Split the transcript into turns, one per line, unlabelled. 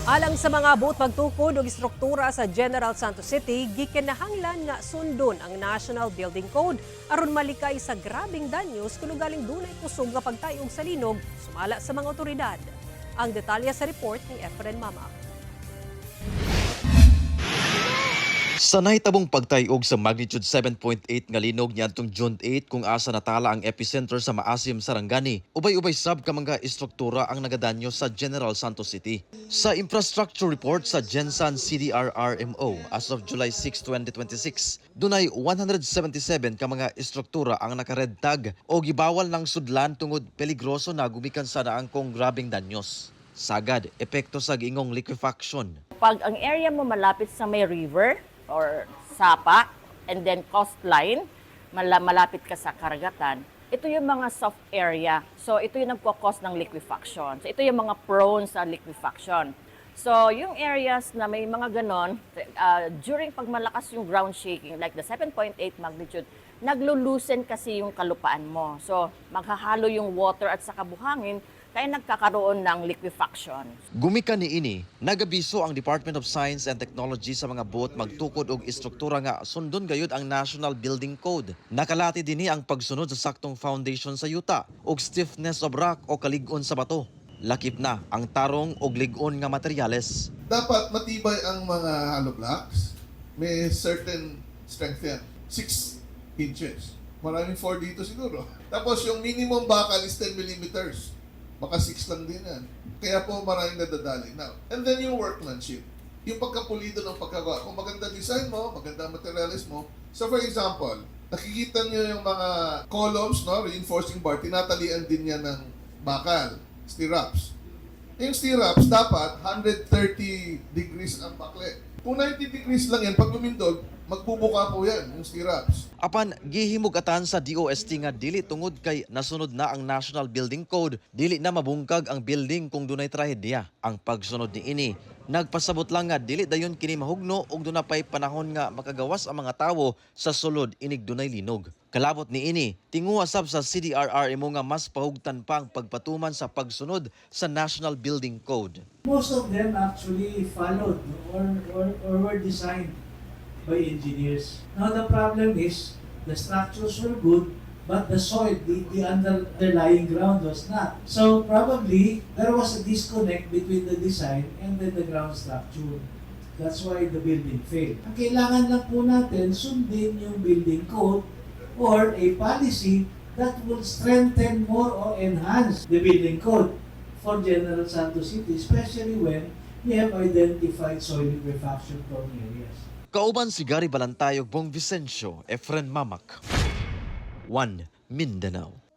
Alang sa mga buot magtukod og istruktura sa General Santos City, gikinahanglan nga sundon ang National Building Code aron malikay sa grabeng danyos kung galing dunay kusog nga pagtayog sa linog, sumala sa mga otoridad. Ang detalye sa report ni Efren Mamak.
Sa nahitabong pagtayog sa magnitude 7.8 nga linog niadtong June 8 kung asa natala ang epicenter sa Maasim, Sarangani, ubay-ubay sab ka mga istruktura ang nagadanyo sa General Santos City. Sa infrastructure report sa Gensan CDRRMO as of July 6, 2026, dunay 177 ka mga istruktura ang naka-red tag o gibawal ng sudlan tungod peligroso na gumikan sa naangkong grabeng danyos. Sagad, epekto sa giingong liquefaction.
Pag ang area mo malapit sa may river or sapa and then coastline, malapit ka sa karagatan, ito yung mga soft area. So ito yung nagko-cause ng liquefaction. So ito yung mga prone sa liquefaction. So yung areas na may mga ganon, during pag malakas yung ground shaking, like the 7.8 magnitude, naglo-loosen kasi yung kalupaan mo. So maghahalo yung water at saka buhangin, kaya nagkakaroon ng liquefaction.
Gumikan niini, nagabiso ang Department of Science and Technology sa mga buot magtukod og istruktura nga sundon gayud ang National Building Code. Nakalati dinhi ang pagsunod sa saktong foundation sa yuta ug stiffness of rock o kalig-on sa bato. Lakip na ang tarong og lig-on nga materyales.
Dapat matibay ang mga hollow blocks. May certain strength yan. 6 inches. Maraming 4 dito siguro. Tapos yung minimum bakal is 10 millimeters. Baka 6 lang din yan. Kaya po maraming nadadali. Now, and then yung workmanship. Yung pagkapulido ng pagkagawa. Kung maganda design mo, maganda ang materials mo. So for example, nakikita nyo yung mga columns, no, reinforcing bar, tinatalian din yan ng bakal, stirrups. Yung stirrups, dapat 130 degrees ang bakle. Kung 90 degrees lang yan, pag lumindol, magbubuka po yan, yung stirrups.
Apan gihimugatan sa DOST nga dili tungod kay nasunod na ang National Building Code, dili na mabungkag ang building kung dunay trahedya. Ang pagsunod niini nagpasabot lang nga dili dayon kini mahugno ug duna pay panahon nga makagawas ang mga tawo sa sulod inig dunay linog. Kalabot niini, tinguha sab sa CDRRMO nga mas pahugtan pa ang pagpatuman sa pagsunod sa National Building Code.
Most of them actually followed, no, or were designed by engineers. Now the problem is the structures were good, but the soil, the underlying ground was not. So probably there was a disconnect between the design and then the ground structure. That's why the building failed. Ang kailangan lang po natin, sundin yung building code or a policy that will strengthen more or enhance the building code for General Santos City, especially when we have identified soil liquefaction prone areas.
Kauban si Gary Balantayog, Bong Vicencio, Efren Mamak. 1 Mindanao.